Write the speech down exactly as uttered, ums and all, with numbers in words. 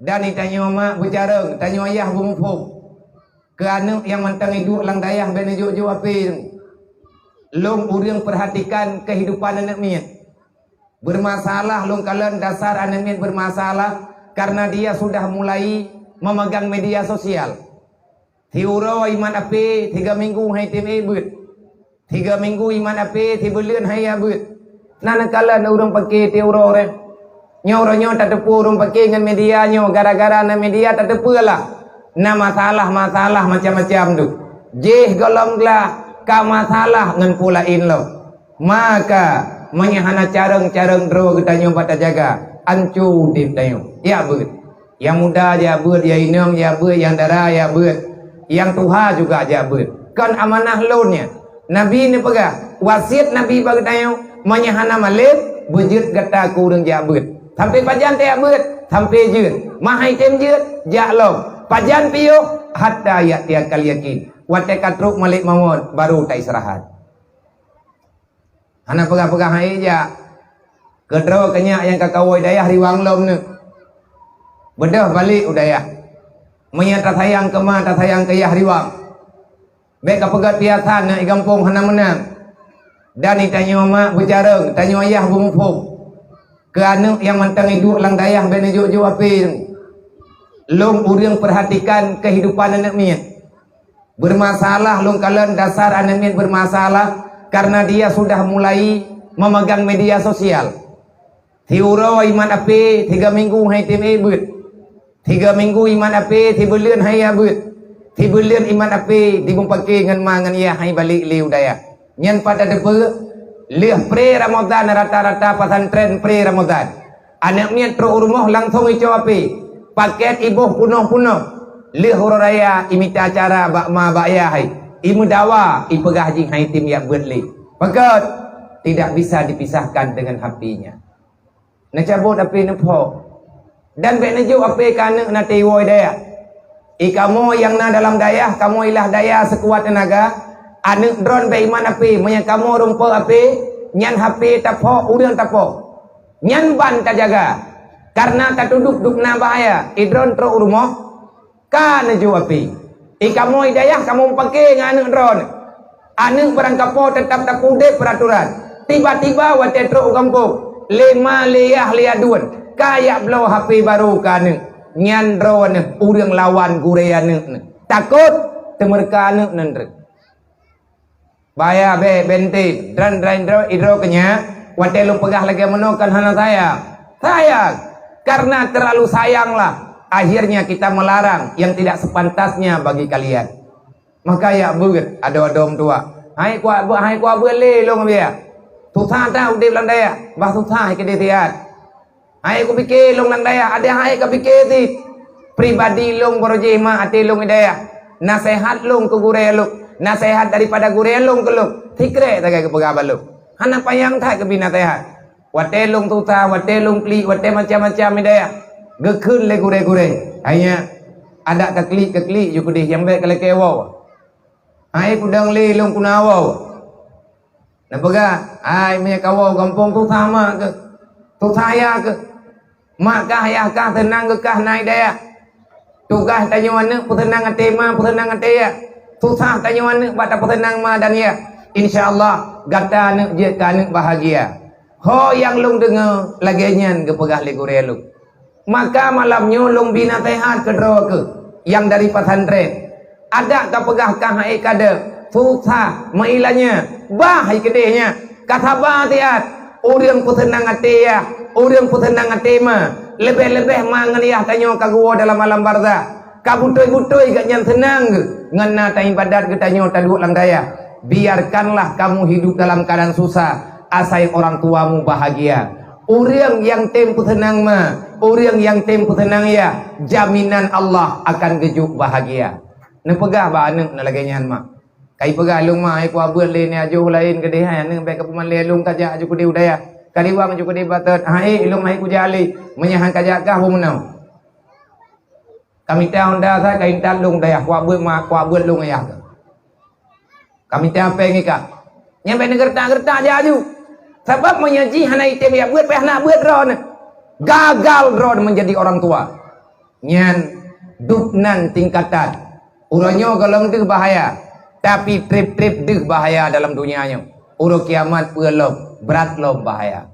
Dan tanyoe mak beucarông, tanyoe ayah beumuphom. Keu aneuk nyang mantong iduek lam dayah bék neujok-jok apé. Lôn ureuëng perhatikan kehidupan aneuk miet. Bermasalah lôn kalon dasar aneuk miet bermasalah karena dia sudah mulai memegang media sosial. Siuroe iman apé, tiga minggu hai tem ék beuet. Tiga minggu iman apé, sibuleuen hai ya beuet. Na neukalon ureuëng paké siuroe reh. Nyoe uroe nyoe tateupeue ureuëng paké ngon media nyoe, gara-gara na media tateupeue lah. Na masalah-masalah macam-macam tu. Jih golom glah ka masalah ngon peue laén lom. Maka, meunyoe hana carông-carông droe geutanyoe bak tajaga, anco udeb tanyoe. Ya beuet. Nyang muda jak beuet, nyang inong jak beuet, nyang dara jak beuet, nyang tuha juga jak beuet. Kon amanah lôn nyan. Nabi neupeugah, wasiet Nabi bak geutanyoe, meunyoe hana malém, beujeuet gata keu ureuëng jak beuet. Sampai pajan tajak beuet? Sampai jeuet. Ma hai tem jeuet, jak lom. Pajan piôh, hatta ya'tiyakal yakin. Watée ka trok malek mawöt, baru taistirahat. Hana peugah-peugah hai jak. Keudroe keu nyak nyang ka kawoe dayah riwang lom neuk. Beudôh balek u dayah. Meunyoe tasayang keu ma, tasayang keu yah riwang. Bék kapeugét piasan na i gampông hana meunang. Dan tanyoe mak beucarông, tanyoe ayah beumuphom. Keu aneuk nyang mantong iduek lam dayah bék neujok-jok apé. Lôn ureuëng perhatikan kehidupan aneuk miet. Bermasalah lôn kalon dasar aneuk miet bermasalah karena dia sudah mulai memegang media sosial. Siuroe iman apé, tiga minggu hai tem ék beuet. Tiga minggu iman apé, sibuleuen hai ya beuet. Sibuleuen iman apé, dimupaké ngon ma ngon yah hai balek lé u dayah. Nyan pat tateupeue, lheueh pre Ramadan rata-rata pesantren pre Ramadan. Aneuk miet trok u rumoh langsong ico apé. Paket iboh punoh-punoh. Lheueh uroe raya imita acara bak ma bak yah hai. Imeudawa ipeugah jih hai tem jak beuet lé. Pakot, tidak bisa dipisahkan dengan hapenya. Neucabot apé neuphok. Dan bék neujok apé keu aneuk na teuwoe dayah. I kamoe nyang na dalam dayah, kamoe ilah dayah seukuat teunaga, aneuk droen bék iman apé, meunyoe kamoe rumpok apé, nyan hapé taphok, ureuëng taphok. Nyan ban tajaga. Karena tatudub dubna bahaya, i droen trok u rumoh, ka neujok apé. I kamoe i dayah kamoe mupaké ngon aneuk droen. Aneuk barangkapo teutap tapeudeb peuratoran. Tiba-tiba watée trok u gampông, lé ma lé yah lé aduen, ka jak bloe hapé barô keu aneuk. Nyan droeneuh ureuëng lawan gurée aneuk neuh. Takot teumeureuka aneuk nan treuk. Bahaya bék, bék tem. Dan droe-droe idroe keu nyak, watée lôn peugah lagée meunoe kan hana sayang. Sayang. Karena terlalu sayanglah, akhirnya kita melarang yang tidak sepantasnya bagi kalian. Maka jak beuet adoe-adoe meutuah. Hai kuat beuet, hai kuat beuet lé lôn biya. Susah that udeb lam dayah, bah susah keudeh siat. Hai kupike lôn lam dayah, adak hai kapike cit. Pribadi lôn baroe jih mak até lôn i dayah. Naseuhat lôn keu gurée lôn, naseuhat daripada gurée lôn keu lôn. Sikrek sagai geupeugah bak lôn. Hana panyang that geubi naseuhat. Watée lôn susah, watée lôn klik, watée macam-macam i dayah. Geukheun lé gurée-gurée. Hai nyak, adak kaklik-kaklik ju keudeh nyang bék kalakée woe. Hai kudong lé lôn kuna woe. Neupeugah, "Hai meunyoe kawoe gampông susah mak keuh, susah yah keuh. Mak kah yah kah seunang geukah na i dayah. Tugaih tanyoe aneuk peuseunang até ma, peuseunang até yah. Susah tanyoe aneuk bak tapeuseunang ma dan yah. Insya Allah gata aneuk jeuet keu aneuk bahagia." Ho nyang lôn deungoe lagée nyan geupeugah lé gurée lôn. Maka malam nyoe lôn bi naseuhat keudroe keuh nyang dari pesantren. Adak kapeugah kah hai kadeuh, susah, meuilanya, bah hai keudeh nyan. Ka saba siat, ureuëng peuseunang até yah, ureuëng peuseunang até ma, leubeh-leubeh ma ngon yah tanyoe ka geuwoe dalam alam barzah. Ka beutôi-beutôi geuh nyan seunang geuh ngon na taibadat geutanyoe taduek lam dayah. Biarkanlah kamu hidup dalam keadaan susah, asai orang tuamu bahagia. Ureuëng nyang tem peuseunang ma, ureuëng nyang tem peuseunang yah, jaminan Allah akan geujok bahagia. Neupeugah bak aneuk na lagée nyan mak. Kai peugah lôn mak, hai kuabeuet lé ni ajoh laén keudeh hai aneuk bék kapeumalée lôn kajak aju keudeh u dayah. Kaliwang aju keudeh batet, hai lôn hai kujak lé, meunyoe han kajak kah beu meunoe. Kamita honda sa kaintat lôn dayah, kuabeuet ma, kuabeuet lôn ayah keuh. Kamita péng ikah. Nyang bék neugeureutak-geureutak jak aju. Sabab meunyoe jih hana item jak beuet, payah na beuet droeneuh. Gagal droeneuh menjadi orang tua. Nyan dub nan tingkatan. Uroe nyoe gohlom deuh bahaya, tapi treb-treb deuh bahaya dalam dunia nyoe. Uroe kiamat peue lom, brat lom bahaya.